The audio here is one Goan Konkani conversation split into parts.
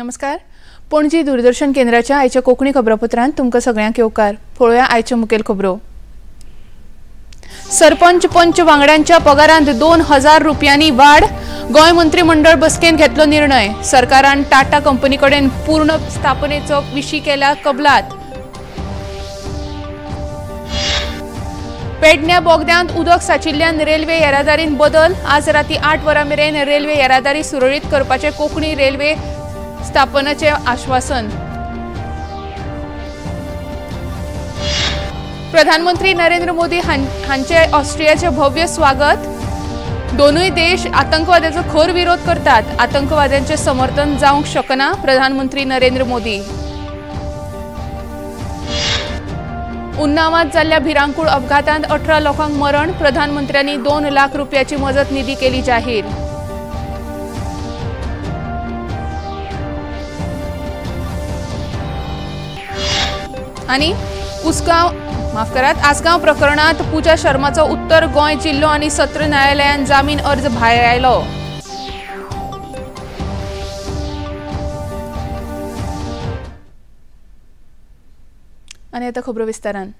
नमस्कार, पणजी दूरदर्शन केंद्राच्या आयच्या कोंकणी खबरापत्रांत तुमकां सगळ्यांक येवकार. पळोवया आयच्यो मुखेल खबरो. सरपंच पंच वांगड्यांच्या पगारांत 2000 रुपयांनी वाड. गोंय मंत्रिमंडळ बसकेन घेतलो निर्णय. सरकारान टाटा कंपनी कडेन पूर्ण स्थापनेचो विशीं केला कबलात. पेडण्या बोगद्यांत उदक साचिल्ल्यान रेल्वे येरादारीन बदल. आज राती 8 वरां मेरेन रेल्वे येरादारी सुरळीत करपाचें कोंकणी रेल्वे स्थापनेचें आश्वासन. प्रधानमंत्री नरेंद्र मोदी हांचे ऑस्ट्रियाचे भव्य स्वागत. दोनूय देश आतंकवादाचो खर विरोध करतात. आतंकवाद्यांचे समर्थन जावंक शकना. प्रधानमंत्री नरेंद्र मोदी. उन्नावांत जाल्ल्या भिरांकूळ अपघातांत 18 लोकांक मरण. प्रधानमंत्र्यांनी 2 लाख रुपयाची मजत निधी केली जाहीर. आनी उसगांव माफ करात आसगांव प्रकरणात पूजा शर्माचो उत्तर गोंय जिल्लो आनी सत्र न्यायालयान जामीन अर्ज भायर आयलो. आनी आतां खबरो विस्तारान.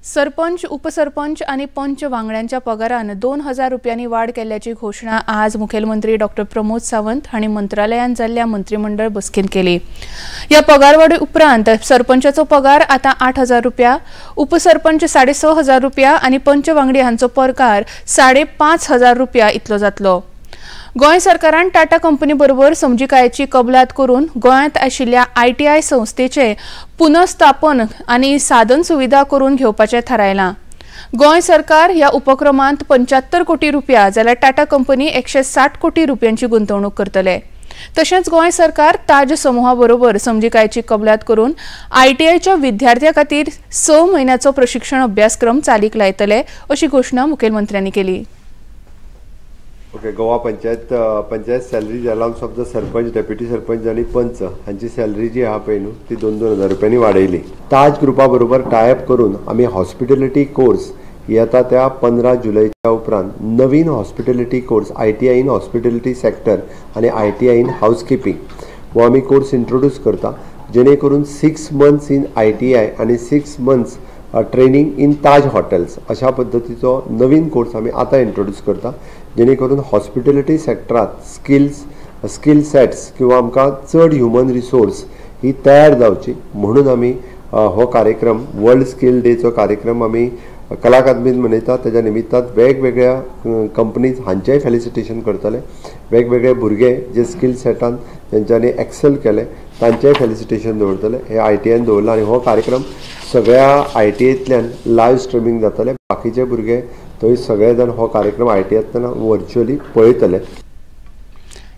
सरपंच, उपसरपंच आनी पंच वांगड्यांच्या पगारान 2000 रुपयांनी वाड केल्ल्याची घोशणा आज मुखेलमंत्री डॉक्टर प्रमोद सावंत हांणी मंत्रालयान जाल्ल्या मंत्रिमंडळ बसकेंत केली. ह्या पगारवाडी उपरांत सरपंचाचो पगार आतां 8000 रुपया, उपसरपंच 6500 रुपया आनी पंच वांगडी हांचो पगार 5500 रुपया इतलो जातलो. गोंय सरकारान टाटा कंपनी बरोबर समजिकायेची कबलात करून गोंयांत आशिल्ल्या ITI संस्थेचे पुनर्स्थापन आनी साधन सुविधा करून घेवपाचें थारायलां. गोंय सरकार ह्या उपक्रमांत 75 कोटी रुपया जाल्यार टाटा कंपनी 160 कोटी रुपयांची गुंतवणूक करतले. तशेंच गोंय सरकार ताज समुहा बरोबर समजिकायेची कबलात करून ITIच्या विद्यार्थ्यां खातीर 6 म्हयन्याचो प्रशिक्षण अभ्यासक्रम चालीक लायतले अशी घोशणा मुखेलमंत्र्यांनी केली. Okay, Goa panchayat panchayat salaries allowance of the sarpanch, deputy sarpanch आनी पंच हांची सॅलरी जी आहा पळय न्हू ती 2-2 हजार रुपयांनी वाडयली. ताज ग्रुपा बरोबर टायअप करून आमी हॉस्पिटॅलिटी कोर्स ही आतां त्या 15 जुलयच्या उपरांत नवीन hospitality course ITI in hospitality sector आनी ITI in housekeeping हो आमी कोर्स इंट्रोड्यूस करता, जेणे करून 6 मंथ्स इन ITI आनी 6 months training in Taj hotels अशा पद्दतीचो नवीन कोर्स आमी आतां इंट्रोड्यूस करता, जेणे करून हॉस्पिटॅलिटी सेक्टरांत स्किल सेट्स किंवा आमकां चड ह्युमन रिसोर्स ही तयार जावची म्हणून आमी हो कार्यक्रम वर्ल्ड स्किल डेचो कार्यक्रम आमी कला अकादमींत मनयतात. तेज्या निमित्तान वेगवेगळ्या कंपनीज हांचेय फेलिसिटेशन करतले, वेगवेगळे भुरगे जे स्किल सेटान तेंच्यांनी एक्सेल केले तांचेय फेलिसिटेशन दवरतले. हे ITIन दवरलां आनी हो कार्यक्रम सगळ्या ITIंतल्यान लायव्ह स्ट्रिमींग जातले. बाकीचे भुरगे थंय सगळे जाण हो कार्यक्रम ITIंतल्यान वर्च्युअली पळयतले.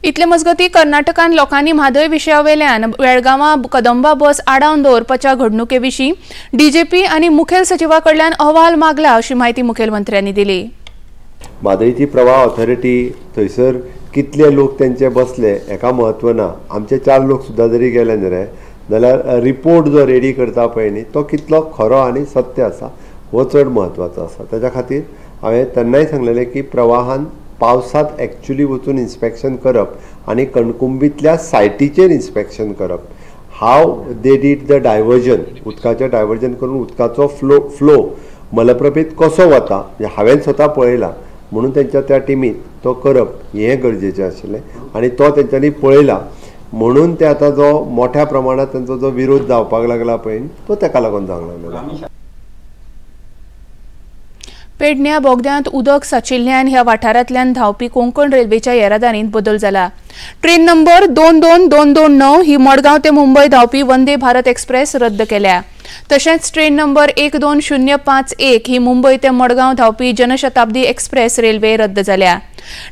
इतले मजगती कर्नाटकान लोकांनी म्हादय विशयावेल्यान बेळगांवां कदंबा बस आडावन दवरपाच्या घडणुके विशीं DGP आनी मुखेल सचिवा कडल्यान अहवाल मागला अशी म्हायती मुखेलमंत्र्यांनी दिली. म्हादयची प्रवाह ऑथॉरिटी थंयसर कितले लोक तेंचे बसले हेका म्हत्व ना. आमचे 4 लोक सुद्दां जरी गेले न्ही रे जाल्यार रिपोर्ट जो रेडी करता पळय न्ही तो कितलो खरो आनी सत्य आसा हो चड म्हत्वाचो आसा. तेज्या खातीर हांवें तेन्नाय सांगलेलें की प्रवाहान पावसांत एक्चुली वचून इन्स्पेक्शन करप आनी कणकुंबीतल्या सायटीचेर इन्स्पेक्शन करप, how they did the diversion, उदकाचें डायवर्जन करून उदकाचो फ्लो मलप्रभेंत कसो वता हांवें स्वता पळयला म्हणून तेंच्या त्या टिमीत तो करप हें गरजेचें आशिल्लें आनी तो तेंच्यांनी पळयला म्हणून ते आतां जो मोठ्या प्रमाणांत तेंचो जो विरोध जावपाक लागला पळय तो तेका लागून जावंक लागला. पेडण्या बोगद्यांत उदक साचिल्ल्यान ह्या वाठारांतल्यान धांवपी कोंकण रेल्वेच्या येरादारींत बदल जाला. ट्रेन नंबर 22229 ही मडगांव ते मुंबय धांवपी वंदे भारत एक्सप्रेस रद्द केल्या. तशेंच ट्रेन नंबर 12051 ही मुंबय ते मडगांव धांवपी जनशताब्दी एक्सप्रेस रेल्वे रद्द जाल्या.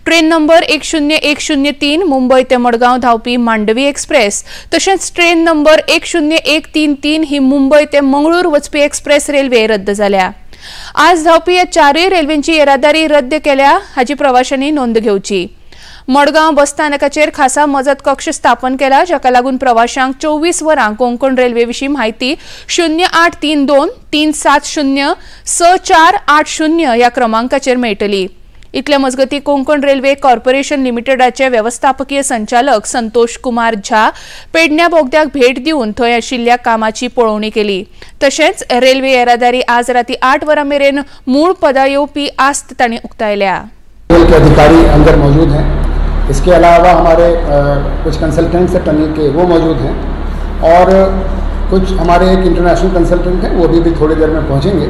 ट्रेन नंबर 10103 मुंबय ते मडगांव धांवपी मांडवी एक्सप्रेस तशेंच ट्रेन नंबर 10133 ही मुंबय ते मंगळूर वचपी एक्सप्रेस रेल्वे रद्द जाल्या. आज धांवपी ह्या 4 रेल्वेंची येरादारी रद्द केल्या हाची प्रवाशांनी नोंद घेवची. मडगांव बसस्थानकाचेर खासा मजत कक्ष स्थापन केला, जाका लागून प्रवाशांक 24 वरां कोंकण रेल्वे विशीं म्हायती 0832 370 6480 ह्या क्रमांकाचेर मेळटली. इतल्या मजगती कोंकण रेल्वे कॉर्पोरेशन लिमिटेडाचे वेवस्थापकीय संचालक संतोष कुमार झा पेडण्या बोगद्याक भेट दिवन थंय आशिल्ल्या कामाची पळोवणी केली. तशेंच रेल्वे येरादारी आज राती 8 वरां मेरेन मूळ पदा येवपी आस्त तांणी उक्तायल्या. अधिकारी अंदर मौजूद हैं, इसके अलावा हमारे कुछ कंसल्टेंट्स हैं टनल के, वो मौजूद हैं और कुछ हमारे एक इंटरनेशनल कंसल्टेंट हैं, वो भी थोड़ी देर में पहुंचेंगे।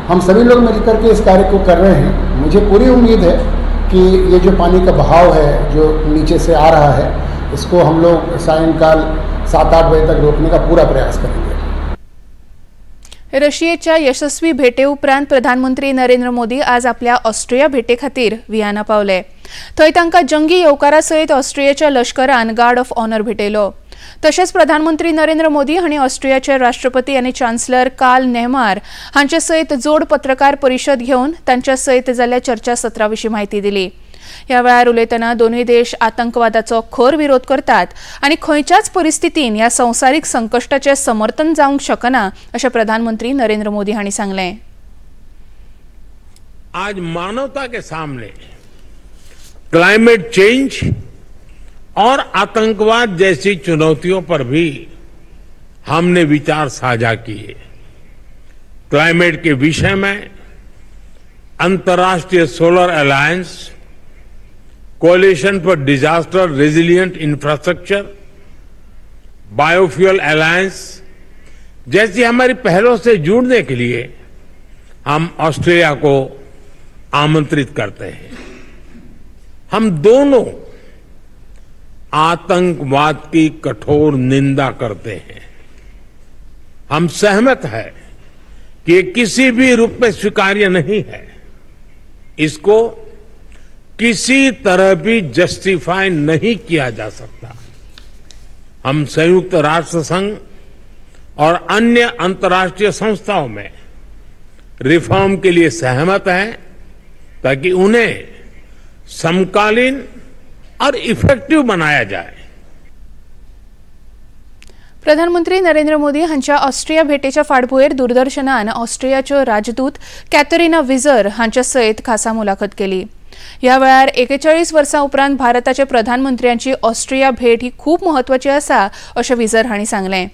हम सभी लोग मिलकर के इस कार्य को कर रहे हैं। मुझे पूरी उम्मीद है कि ये जो पानी का बहाव है जो नीचे से आ रहा है, इसको हम लोग सायंकाल 7-8 बजे तक रोकने का पूरा प्रयास करेंगे। रशियेच्या यशस्वी भेटे उपरांत प्रधानमंत्री नरेंद्र मोदी आज आपल्या ऑस्ट्रिया भेटे खातीर वियना पावले. थंय तांकां जंगी येवकारा सयत ऑस्ट्रियेच्या लश्करान गार्ड ऑफ ऑनर भेटयलो. तशेंच प्रधानमंत्री नरेंद्र मोदी हांणी ऑस्ट्रियाचे राष्ट्रपती आनी चान्सलर कार्ल नेहमार हांचे सयत जोड पत्रकार परिशद घेवन तांच्या सयत जाल्ल्या चर्चासत्रा विशीं म्हायती दिली. ह्या वेळार उलयतना दोनूय देश आतंकवादाचो खर विरोध करतात आनी खंयच्याच परिस्थितीन ह्या संवसारीक संकश्टाचें समर्थन जावंक शकना अशें प्रधानमंत्री नरेंद्र मोदी हांणी सांगलें. आज मानवता के सामने क्लाइमेट चेंज और आतंकवाद जैसी चुनौतियों पर भी हमने विचार साझा किए। क्लाइमेट के विषय में अंतर्राष्ट्रीय solar alliance, coalition for disaster resilient infrastructure, biofuel alliance जैसी हमारी पहलों से जुड़ने के लिए हम ऑस्ट्रेलिया को आमंत्रित करते हैं। हम दोनों आतंकवाद की कठोर निंदा करते हैं। हम सहमत हैं कि ये किसी भी रूप में स्वीकार्य नहीं है, इसको किसी तरह भी जस्टिफाई नहीं किया जा सकता। हम संयुक्त राष्ट्र संघ और अन्य अंतर्राष्ट्रीय संस्थाओं में रिफॉर्म के लिए सहमत हैं ताकि उन्हें समकालीन और इफेक्टिव बनाया जाए। प्रधानमंत्री नरेंद्र मोदी हांच्या ऑस्ट्रिया भेटेच्या फाटभुंयेर दूरदर्शनान ऑस्ट्रियाच्यो राजदूत कॅथरिना विजर हांच्या सयत खासा मुलाखत केली. ह्या वेळार 41 वर्सां उपरांत भारताचे प्रधानमंत्र्यांची ऑस्ट्रिया भेट ही खूब म्हत्वाची आसा अशें विजर हांणी सांगलें.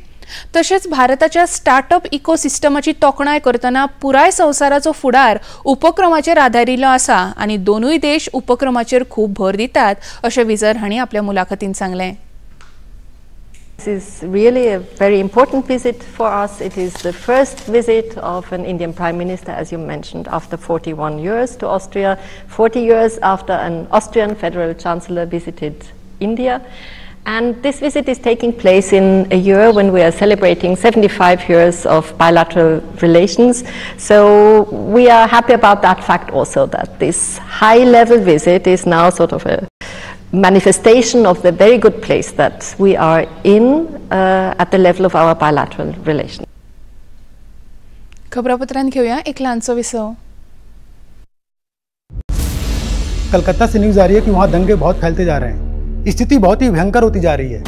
तशेंच भारताच्या स्टार्टअप इकोसिस्टमाची तोखणाय करतना पुराय संवसाराचो फुडार उपक्रमाचेर आदारिल्लो आसा आनी दोनूय देश उपक्रमाचेर खूब भर दितात अशें विजर हांणी आपल्या मुलाखतीन सांगलें. This is really a very important visit for us. It is the first visit of an Indian Prime Minister, as you mentioned, after 41 years to Austria, 40 years after an Austrian Federal Chancellor visited India. And this visit is taking place in a year when we are celebrating 75 years of bilateral relations. So we are happy about that fact also, that this high-level visit is now sort of a manifestation of the very good place that we are in at the level of our bilateral relations. खबरापत्रांत घेऊया एक ल्हानसो विसव. कलकत्ता से न्यूज आ रही है कि वहाँ दंगे बहुत फैलते जा रहे हैं, स्थिति बहुत ही भयंकर होती जा रही है।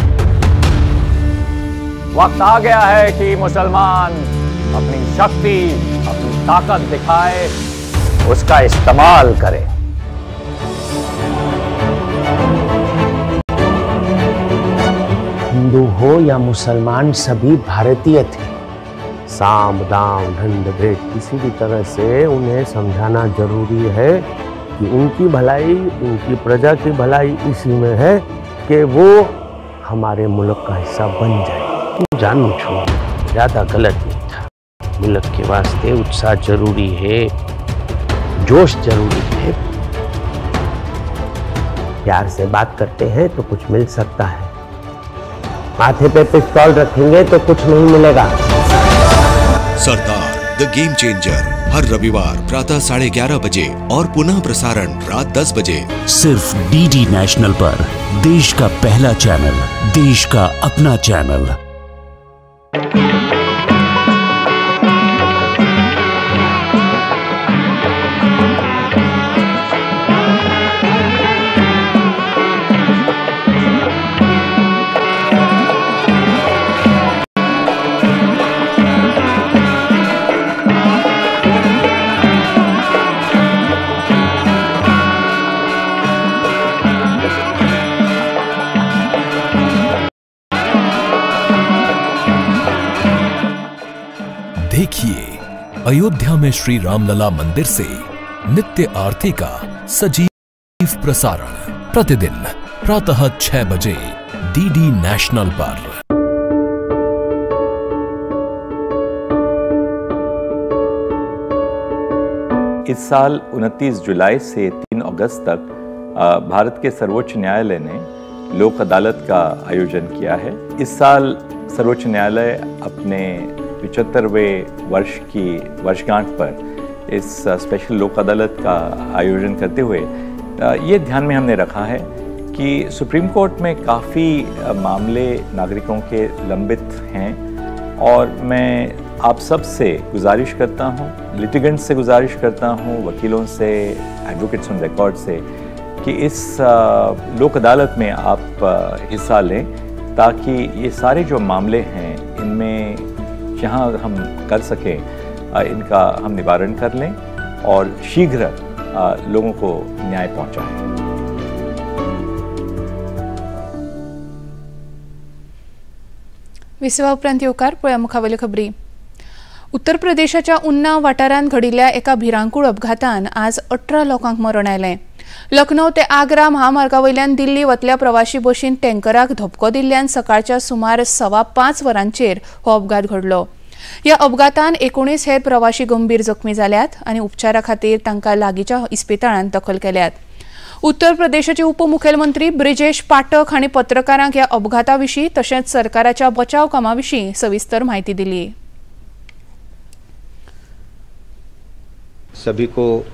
वक्त आ गया है कि मुसलमान अपनी शक्ति, अपनी ताकत दिखाए, उसका इस्तेमाल करे। हिंदू हो या मुसलमान, सभी भारतीय थे। साम दाम दंड भेद किसी भी तरह से उन्हें समझाना जरूरी है कि उनकी भलाई, उनकी प्रजा की भलाई इसी में है कि वो हमारे मुल्क का हिस्सा बन जाए। जानू छू ज़्यादा गलत नहीं था। मुल्क के वास्ते उत्साह जरूरी है, जोश जरूरी है। प्यार से बात करते हैं तो कुछ मिल सकता है, माथे पे पिस्तौल रखेंगे तो कुछ नहीं मिलेगा। सरदार the game changer हर रविवार प्रातः 11:30 बजे और पुनः प्रसारण रात 10 बजे, सिर्फ डीडी नेशनल पर। देश का पहला चैनल, देश का अपना चैनल। अयोध्या में श्री रामलला मंदिर से नित्य आरती का सजीव प्रसारण प्रतिदिन प्रातः 6 बजे डीडी नेशनल पर। इस साल 29 जुलाई से 3 अगस्त तक भारत के सर्वोच्च न्यायालय ने लोक अदालत का आयोजन किया है। इस साल सर्वोच्च न्यायालय अपने 75वें वर्ष की वर्षगांठ पर इस स्पेशल लोक अदालत का आयोजन करते हुए ये ध्यान में हमने रखा है कि सुप्रीम कोर्ट में काफ़ी मामले नागरिकों के लंबित हैं और मैं आप सब से गुजारिश करता हूँ, लिटिगेंट्स से गुजारिश करता हूँ, वकीलों से, एडवोकेट्स ऑन रिकॉर्ड से कि इस लोक अदालत में आप हिस्सा लें ताकि ये सारे जो मामले हैं इनमें जहाँ हम कर सकें इनका हम निवारण कर लें और शीघ्र लोगों को न्याय पहुँचाएं। विसवा उपरांत येवकार पळया मुखावेल्यो खबरी। उत्तर प्रदेशाच्या उन्नाव वाठारांत घडिल्ल्या एका भिरांकूळ अपघातान आज 18 लोकांक मरण आयलें। लखनौ ते आग्रा महामार्गा वयल्यान दिल्ली वतल्या प्रवाशी बशीन टँकराक धपको दिल्ल्यान सकाळच्या सुमार 5:15 वरांचेर हो अपघात घडलो। ह्या अपघातान 19 हेर प्रवाशी गंभीर जखमी जाल्यात आनी उपचारा खातीर तांकां लागींच्या इस्पितळांत दखल केल्यात। उत्तर प्रदेशाचे उपमुखेलमंत्री ब्रिजेश पाठक हांणी पत्रकारांक ह्या अपघाता विशीं तशेंच सरकाराच्या बचाव कामा विशीं सविस्तर म्हायती दिली। सभी को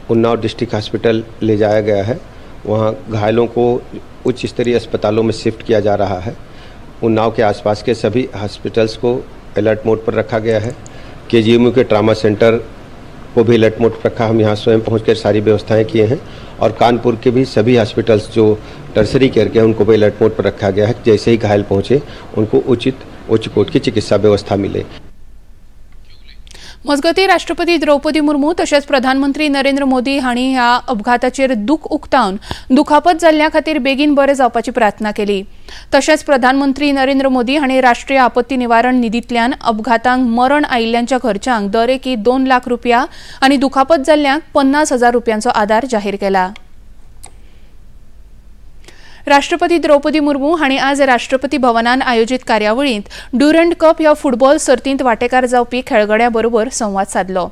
उन्नाव डिस्ट्रिक्ट हॉस्पिटल ले जाया गया है। वहाँ घायलों को उच्च स्तरीय अस्पतालों में शिफ्ट किया जा रहा है। उन्नाव के आसपास के सभी हॉस्पिटल्स को अलर्ट मोड पर रखा गया है। केजीएमयू के ट्रामा सेंटर को भी अलर्ट मोड पर रखा। हम यहाँ स्वयं पहुँच कर सारी व्यवस्थाएं किए हैं और कानपुर के भी सभी हॉस्पिटल्स जो टर्सरी केयर के हैं उनको भी अलर्ट मोड पर रखा गया है। जैसे ही घायल पहुँचे उनको उचित उच्च कोटि की चिकित्सा व्यवस्था मिले। मजगतीं राष्ट्रपती द्रौपदी मुर्मू तशेंच प्रधानमंत्री नरेंद्र मोदी हांणी ह्या अपघाताचेर दुख उक्तावन दुखापत जाल्ल्या खातीर बेगीन बरे जावपाची प्रार्थना केली। तशेंच प्रधानमंत्री नरेंद्र मोदी हांणी राष्ट्रीय आपत्ती निवारण निधींतल्यान अपघातांक मरण आयिल्ल्यांच्या घरच्यांक दरेकी 2 लाख रुपया आनी दुखापत जाल्ल्यांक 50,000 रुपयांचो आदार जाहीर केला। राष्ट्रपती द्रौपदी मुर्मू हांणी आज राष्ट्रपती भवनान आयोजित कार्यावळींत ड्युरंड कप ह्या फुटबॉल सर्तींत वांटेकार जावपी खेळगड्यां बरोबर संवाद सादलो।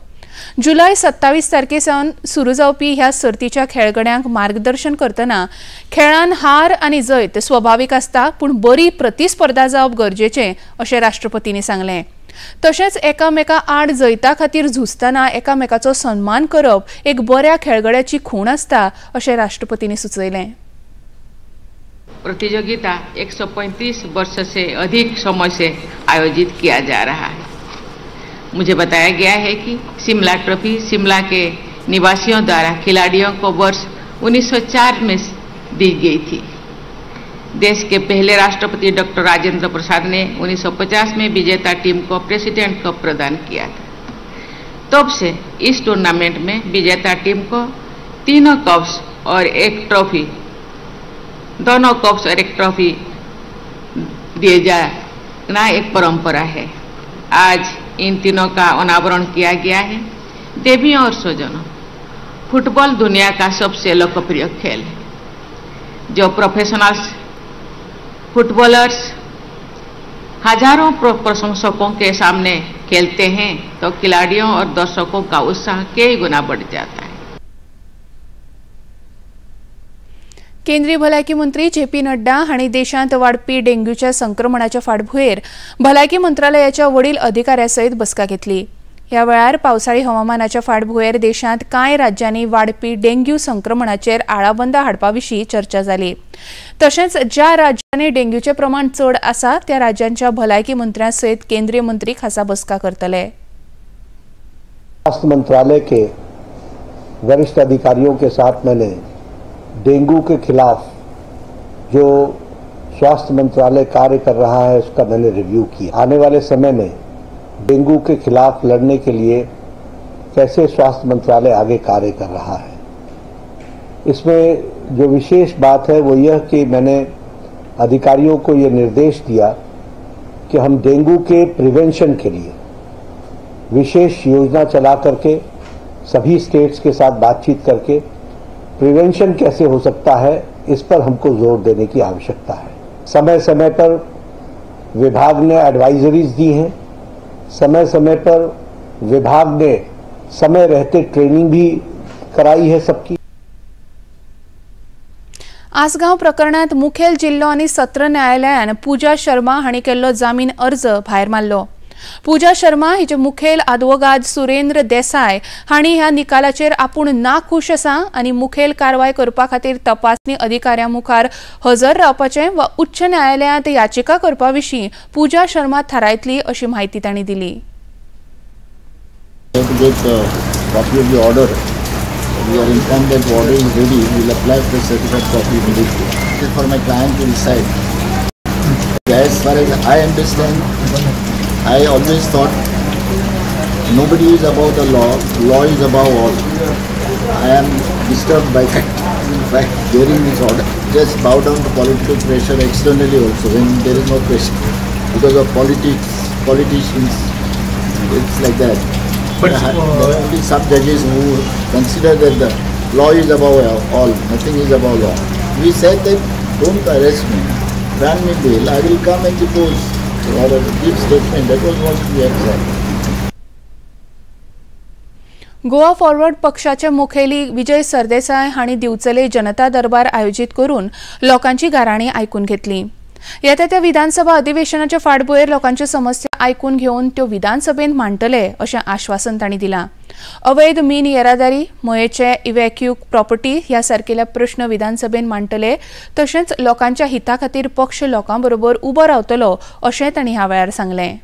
जुलय 27 तारखे सावन सुरू जावपी ह्या सर्तीच्या खेळगड्यांक मार्गदर्शन करतना खेळान हार आनी जैत स्वभावीक आसता, पूण बरी प्रतिस्पर्धा जावप गरजेचें अशें राष्ट्रपतींनी सांगलें। तशेंच एकामेका आड जैता खातीर झुजतना एकामेकाचो सन्मान करप एक बऱ्या खेळगड्याची खूण आसता अशें राष्ट्रपतींनी सुचयलें। प्रतियोगिता 135 वर्ष से अधिक समय से आयोजित किया जा रहा है। मुझे बताया गया है कि शिमला ट्रॉफी शिमला के निवासियों द्वारा खिलाड़ियों को वर्ष 1904 में दी गई थी। देश के पहले राष्ट्रपति डॉक्टर राजेंद्र प्रसाद ने 1950 में विजेता टीम को प्रेसिडेंट कप प्रदान किया था। तब से इस टूर्नामेंट में विजेता टीम को 3 कप्स और 1 ट्रॉफी, दोनों कप्स और 1 ट्रॉफी दिए जाना एक परंपरा है। आज इन तीनों का अनावरण किया गया है। देवियों और स्वजनों, फुटबॉल दुनिया का सबसे लोकप्रिय खेल है, जो प्रोफेशनल फुटबॉलर्स हजारों प्रशंसकों के सामने खेलते हैं तो खिलाड़ियों और दर्शकों का उत्साह कई गुना बढ़ जाता है। केंद्रीय भलायकी मंत्री जे पी नड्डा हांणी देशांत वाडपी डेंग्यूच्या संक्रमणाच्या फाटभुंयेर भलायकी मंत्रालयाच्या वडील अधिकाऱ्या सयत बसका घेतली। ह्या वेळार पावसाळी हवामानाच्या फाटभुंयेर देशांत कांय राज्यांनी वाडपी डेंग्यू संक्रमणाचेर आळाबंदा हाडपा विशीं चर्चा जाली। तशेंच ज्या राज्यांनी डेंग्यूचें प्रमाण चड आसा त्या राज्यांच्या भलायकी मंत्र्यां सयत केंद्रीय मंत्री खासा बसका करतले। स्वास्थ्य मंत्रालय के वरिष्ठ अधिकारियों के साथ मैंने डेंगू के खिलाफ जो स्वास्थ्य मंत्रालय कार्य कर रहा है उसका मैंने रिव्यू किया। आने वाले समय में डेंगू के खिलाफ लड़ने के लिए कैसे स्वास्थ्य मंत्रालय आगे कार्य कर रहा है, इसमें जो विशेष बात है वो यह कि मैंने अधिकारियों को ये निर्देश दिया कि हम डेंगू के प्रिवेंशन के लिए विशेष योजना चला करके सभी स्टेट्स के साथ बातचीत करके प्रिवेंशन कैसे हो सकता है, इस पर हमको जोर देने की आवश्यकता है। समय समय पर विभाग ने एडवाइजरीज दी हैं, समय समय पर विभाग ने समय रहते ट्रेनिंग भी कराई है सबकी। आसगांव प्रकरणात मुखेल जिल्लो आनी सत्र न्यायालयान पूजा शर्मा हांणी केल्लो जामीन अर्ज भायर मारलो। पूजा शर्मा हिचे मुखेल आदवोगाद सुरेंद्र देसाय हांणी ह्या निकालाचेर आपूण नाखूश आसा आनी मुखेल कारवाय करपा खातीर तपासणी अधिकाऱ्यां मुखार हजर रावपाचें वा उच्च न्यायालयांत याचिका करपा विशीं पूजा शर्मा थारायतली अशी म्हायती तांणी दिली। We are informed that the order is ready. We will apply for certified copy immediately. It is for my client to decide. As far as I understand, I always thought nobody is above the law. Law is above all. I am disturbed by that. In fact, hearing this order, just bow down to political pressure externally also when there is no pressure because of politics, politicians. It's like that. But there are only some judges who consider that the law is above all, nothing is above law. We said that don't arrest me, grant me bail, I will come and depose or give statement. That was what we had said. Goa forward पक्षाचे मुखेली विजय सरदेसाय हांणी दिवचले जनता दरबार आयोजीत करून लोकांची गाराणी आयकून घेतली। येता त्या विधानसभा अधिवेशनाच्या फाटभुंयेर लोकांच्यो समस्या आयकून घेवन त्यो विधानसभेंत मांडटले अशें आश्वासन तांणी दिलां। अवैध मीन येरादारी, मयेचे इव्हॅक्यू प्रॉपर्टी ह्या सारकेल्या प्रश्न विधानसभेंत मांडटले, तशेंच लोकांच्या हिता खातीर पक्ष लोकां बरोबर उबो रावतलो अशें तांणी ह्या वेळार सांगलें।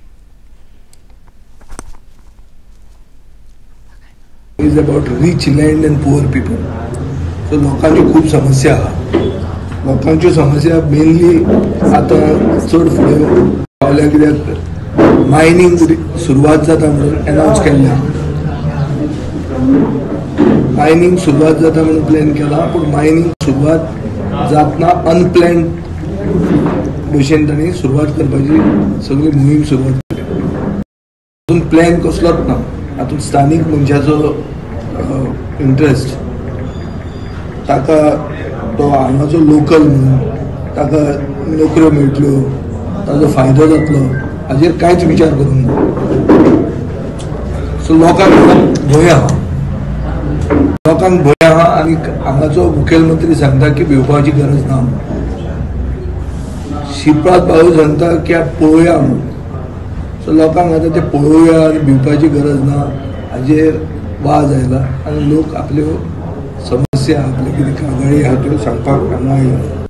Is about rich land and poor people. So लोकांची खूब समस्या आहा। लोकांच्यो समस्या मेनली आतां चड फुडें पावल्या कित्याक मायनींग सुरवात जाता म्हणून एनावन्स केल्लें आहा। मायनींग सुरवात जाता म्हणून प्लॅन केला, पूण मायनींग सुरवात जातना अनप्लॅन भशेन तांणी सुरवात करपाची सगळी मोहीम सुरवात केली। हातूंत प्लॅन कसलोच ना, हातूंत स्थानीक मनशाचो इंट्रस्ट, ताका तो हांगाचो लोकल म्हणून ताका नोकऱ्यो मेळटल्यो, ताजो फायदो जातलो हाजेर कांयच विचार करूंक ना। सो लोकांक भंय आहा, लोकांक भंय आहा आनी हांगाचो मुखेलमंत्री सांगता की भिवपाची गरज ना। शिवराज भाऊ सांगता की पळोवया म्हणून। सो लोकांक आतां ते पळोवया आनी भिवपाची गरज ना हाजेर वाज आयला आनी लोक आपल्यो समस्या, आपले कितें कागाळी आहा त्यो सांगपाक हांगा आयला।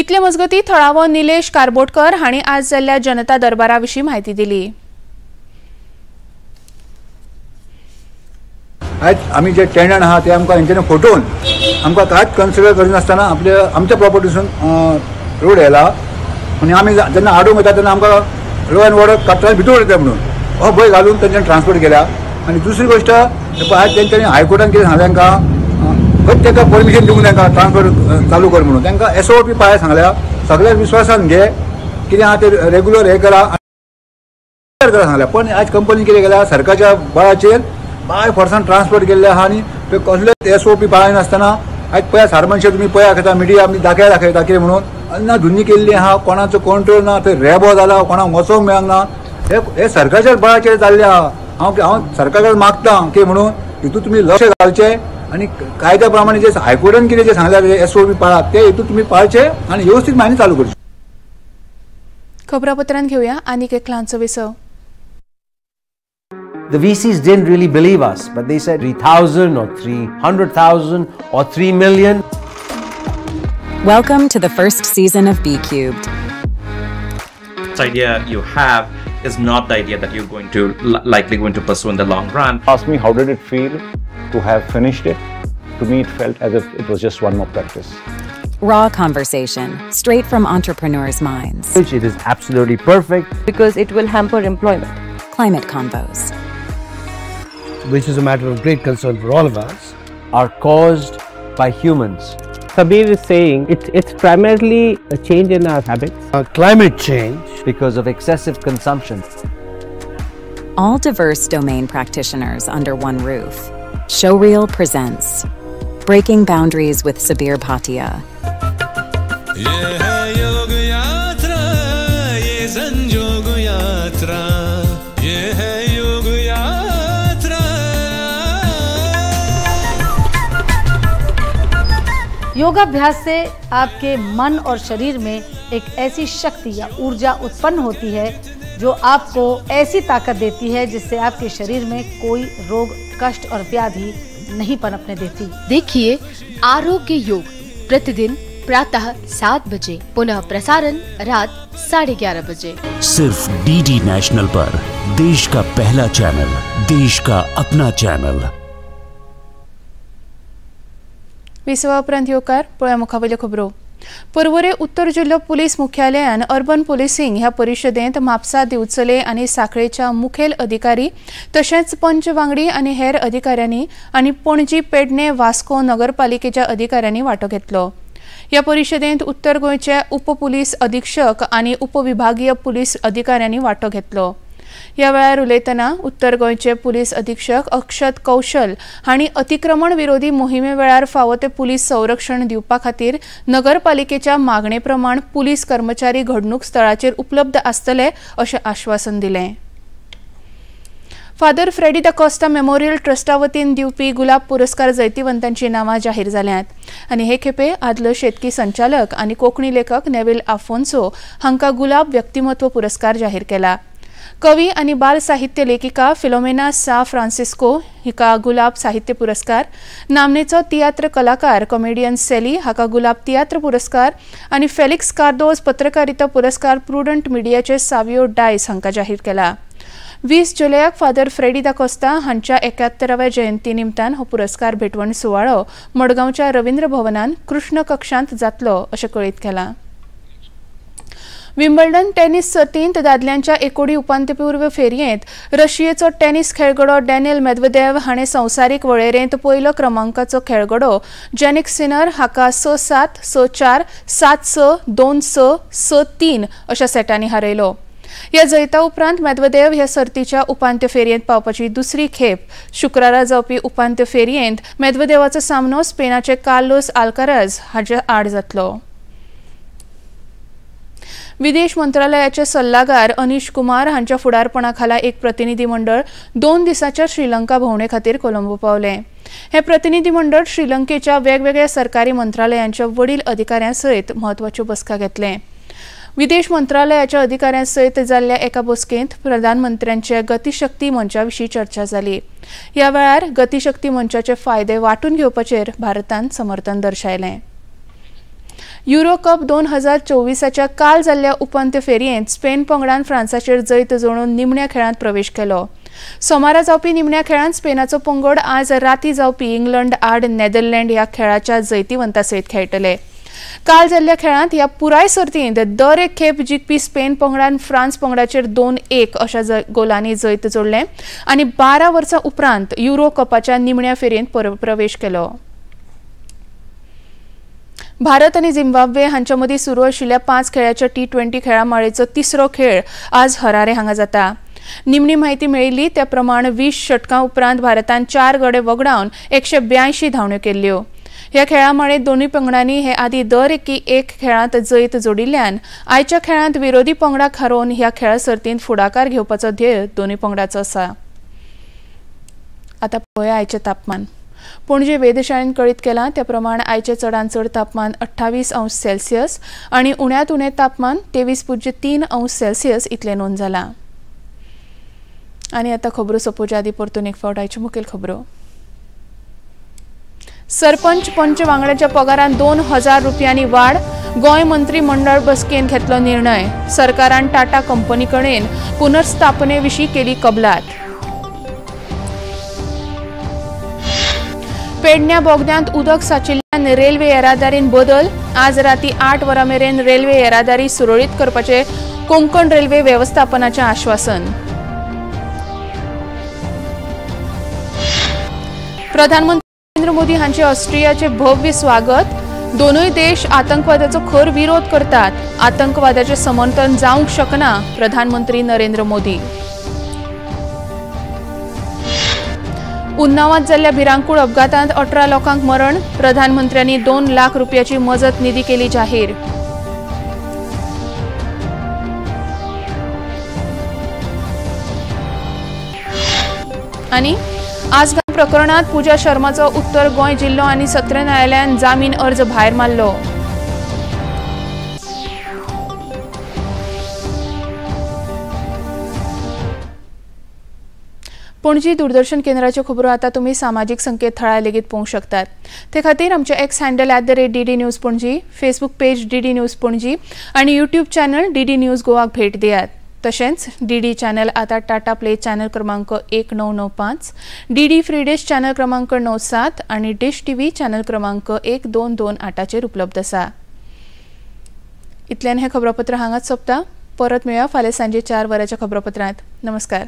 इतले मजगती थळावो निलेश कारबोटकर हांणी आज जाल्ल्या जनता दरबारा विशीं म्हायती दिली। आयज आमी जे टेनंट आहा ते आमकां हेंच्यांनी फटोवन आमकां कांयच कन्सिडर करिनासतना आपल्या आमच्या प्रॉपर्टीसून रोड येयला आनी आमी जेन्ना आडूंक वयता तेन्ना आमकां लॉ एन्ड ऑर्डर काडटना भितर उडयता म्हणून हो भंय घालून तेंच्यांनी ट्रान्सपोर्ट केल्या। आनी दुसरी गोश्ट आयज तेंच्यांनी हायकोर्टान कितें सांगलें तांकां, खंय तांकां परमिशन दिवंक तांकां ट्रान्सफर चालू कर म्हणून तांकां एसओपी पाळ्या सांगल्या, सगळ्या विश्वासान घे कितें आहा तें रेगुलर हें करा करा सांगल्या। पण आयज कंपनी कितें केल्या, सरकारच्या बळाचेर बाय फोर्सान ट्रान्सपोर्ट केल्ले आहा आनी ते कसलेच एसओपी पाळिनासतना आयज पळया सारमनशे तुमी पळया खाता मिडिया आमी दाखया दाखयता कितें म्हणून अन्ना धुन्नी केल्ली आहा, कोणाचो कंट्रोल ना, थंय रेबो जाला, कोणाक वचोंक मेळना, हे सरकारच्याच बळाचेर जाल्लें आहा। हांव सरकाराक मागता की म्हणून हितून तुमी लक्ष घालचें आनी कायद्या प्रमाणे जे हायकोर्टान कितें जें सांगल्या एसओपी पाळा ते हितून तुमी पाळचे आनी व्यवस्थीत मायनी चालू करची। खबरापत्रांत घेवया आनीक एक ल्हानसो विसव। The VCs didn't really believe us, but they said 3,000 or 300,000 or 3 million. Welcome to the first season of B Cubed. This idea you have is not the idea that you're going to likely going to pursue in the long run. Ask me how did it feel to have finished it? To me, it felt as if it was just one more practice. Raw conversation, straight from entrepreneurs' minds. It is absolutely perfect. Because it will hamper employment. Climate convos, which is a matter of great concern for all of us, are caused by humans. Sabir is saying it's primarily a change in our habits. Climate change. Because of excessive consumption. All diverse domain practitioners under one roof. Showreel presents Breaking Boundaries with Sabir Bhatia. ये है योग यात्रा, ये संजोग यात्रा, ये है योग यात्रा। योगाभ्यास से आपके मन और शरीर में एक ऐसी शक्ति या ऊर्जा उत्पन्न होती है जो आपको ऐसी ताकत देती है जिससे आपके शरीर में कोई रोग, कष्ट और व्याधि नहीं पनपने देती। देखिए आरोग्य योग प्रतिदिन प्रातः 7 बजे, पुनः प्रसारण रात 11:30 बजे, सिर्फ डीडी नेशनल पर, देश का पहला चैनल, देश का अपना चैनल। विसवा उपरांत येवकार पळया मुखावयल्यो खबरो। पर्वरे उत्तर जिल्लो पुलीस मुख्यालयान अर्बन पोलिसींग ह्या परिशदेंत म्हापसा, दिवचले आनी सांखळेच्या मुखेल अधिकारी तशेंच पंच वांगडी आनी हेर अधिकाऱ्यांनी आनी पणजी, पेडणे, वास्को नगरपालिकेच्या अधिकाऱ्यांनी वांटो घेतलो। ह्या परिशदेंत उत्तर गोंयचे उप पुलीस अधीक्षक आनी उपविभागीय पुलीस अधिकाऱ्यांनी वांटो घेतलो। ह्या वेळार उलयतना उत्तर गोंयचे पुलीस अधीक्षक अक्षत कौशल हांणी अतिक्रमण विरोधी मोहिमे वेळार फावो ते पुलीस संरक्षण दिवपा खातीर नगरपालिकेच्या मागणे प्रमाण पुलीस कर्मचारी घडणूक स्थळाचेर उपलब्ध आसतले अशें आश्वासन दिलें। Father Freddy da Costa memorial ट्रस्टा वतीन दिवपी गुलाब पुरस्कार जैतिवंतांची नांवां जाहीर जाल्यांत आनी हे खेपे आदलो शेतकी संचालक आनी कोंकणी लेखक नेविल आफोन्सो हांकां गुलाब व्यक्तिमत्व पुरस्कार जाहीर केला। कवी आनी बाल साहित्य लेखिका फिलोमेना सा फ्रांसिस्को हिका गुलाब साहित्य पुरस्कार, नामनेचो तियात्र कलाकार कॉमेडियन सेली हाका गुलाब तियात्र पुरस्कार आनी फेलिक्स कार्दोज पत्रकारिता पुरस्कार प्रुडंट मिडियाचे सावियो डायस हांकां जाहीर केला। 20 जुलयाक फादर फ्रेडी दा कोस्ता हांच्या 71व्या जयंती निमतान हो पुरस्कार भेटवण सुवाळो मडगांवच्या रवींद्र भवनान कृष्ण कक्षांत जातलो अशें कळीत केलां। विम्बल्डन टेनिस सर्तींत दादल्यांच्या एकोडी उपांत्यपूर्व फेरयेंत रशियेचो टेनिस खेळगडो डॅनियल मेदवेदेव हाणें संवसारीक वळेरेंत पयलो क्रमांकाचो खेळगडो जॅनिक सिनर हाका 6-7, 6-4, 7-6, 2-6, 6-3 अशा सेटांनी हारयलो। ह्या जैता उपरांत मेदवेदेव ह्या सर्तीच्या उपांत्य फेरयेंत पावपाची दुसरी खेप शुक्रारा जावपी उपांत्य फेरयेंत मेदवेदेवाचो सामनो स्पेनाचे कार्लोस आल्काराज हाचे आड जातलो। विदेश मंत्रालयाचे सल्लागार अनिश कुमार हांच्या फुडारपणा खाला एक प्रतिनिधी मंडळ 2 दिसांच्या श्रीलंका भोंवडे खातीर कोलंबो पावले। हे प्रतिनिधी मंडळ श्रीलंकेच्या वेगवेगळ्या सरकारी मंत्रालयांच्या वडील अधिकाऱ्यां सयत म्हत्वाच्यो बसका घेतले। विदेश मंत्रालयाच्या अधिकाऱ्यां सयत जाल्ल्या एका बसकेंत प्रधानमंत्र्यांचे गतिशक्ती मंचा विशीं चर्चा जाली। ह्या वेळार गतिशक्ती मंचाचे फायदे वांटून घेवपाचेर भारतान समर्थन दर्शायलें। युरो कप 2024च्या काल जाल्ल्या उपांत्य फेरयेंत स्पेन पंगडान फ्रांसाचेर जैत जोडून निमण्या खेळांत प्रवेश केलो। सोमारा जावपी निमण्या खेळांत स्पेनाचो पंगड आज राती जावपी इंग्लंड आड नेदरलँड ह्या खेळाच्या जैतिवंता सयत खेळटले। काल जाल्ल्या खेळांत ह्या पुराय सर्तींत दर एक खेप जिखपी स्पेन पंगडान फ्रांस पंगडाचेर 2-1 अशा गोलांनी जैत जोडलें आनी 12 वर्सां उपरांत युरो कपाच्या निमण्या फेरयेंत प्रवेश केलो। भारत आनी झिम्बाब्वे हांच्या मदीं सुरू आशिल्ल्या 5 खेळाच्या T20 खेळा माळेचो तिसरो खेळ आज हरारे हांगा जाता। निमणी म्हायती मेळिल्ली त्या प्रमाण 20 षटकां उपरांत भारतान 4 गडे वगडावन 182 धांवण्यो केल्ल्यो। ह्या खेळा माळेंत दोनूय पंगडांनी हे आदीं दर एकी एक खेळांत जैत जोडिल्ल्यान आयच्या खेळांत विरोधी पंगडाक हारोवन ह्या खेळा सर्तींत फुडाकार घेवपाचो ध्येय दोनूय पंगडाचो आसा। आतां पळोवया आयचें तापमान। पणजे वेधशाळेन कळीत केलां त्या प्रमाण आयचें चडांत चड तापमान 28 अंश सेल्सियस आनी उण्यांत उणें तापमान 23.3 अंश सेल्सियस इतलें नोंद जालां। आनी आतां खबरो सोंपोवच्या आदीं परतून एक फावट आयच्यो मुखेल खबरो। सरपंच पंच वांगड्यांच्या पगारांत 2000 रुपयांनी वाड, गोंय मंत्रीमंडळ बसकेन घेतलो निर्णय। सरकारान टाटा कंपनी कडेन पुनर्स्थापने विशीं केली कबलात। पेडण्या बोगद्यांत उदक साचिल्ल्यान रेल्वे येरादारीन बदल, आज राती 8 वरां मेरेन रेल्वे येरादारी सुरळीत करपाचें कोंकण रेल्वे वेवस्थापनाचें आश्वासन। प्रधानमंत्री नरेंद्र मोदी हांचे ऑस्ट्रियाचे भव्य स्वागत, दोनूय देश आतंकवादाचो खर विरोध करतात, आतंकवादाचें समर्थन जावंक शकना, प्रधानमंत्री नरेंद्र मोदी। उन्नावांत जाल्ल्या भिरांकूळ अपघातांत 18 लोकांक मरण. प्रधानमंत्र्यांनी 2 लाख रुपयाची मजत निधी केली जाहीर. आनी आसगांव प्रकरणात पूजा शर्माचो उत्तर गोंय जिल्लो आनी सत्र न्यायालयान जामीन अर्ज भायर मारलो. पणजी दूरदर्शन केंद्राच्यो खबरो आतां तुमी सामाजीक संकेतथळार लेगीत पळोवंक शकतात. ते खातीर आमचे X handle @DD News Panaji, Facebook page DD News Panaji आनी यूट्यूब चॅनल DD news गोवाक भेट दियात. तशेंच डीडी चॅनल आतां टाटा प्ले चॅनल क्रमांक 1995, डीडी फ्री डिश चॅनल क्रमांक 97 आनी डिश टीव्ही चॅनल क्रमांक 1228चेर उपलब्ध आसा. इतल्यान हें खबरापत्र हांगाच सोंपता. परत मेळया फाल्यां सांजे 4 वरांच्या खबरापत्रांत. नमस्कार.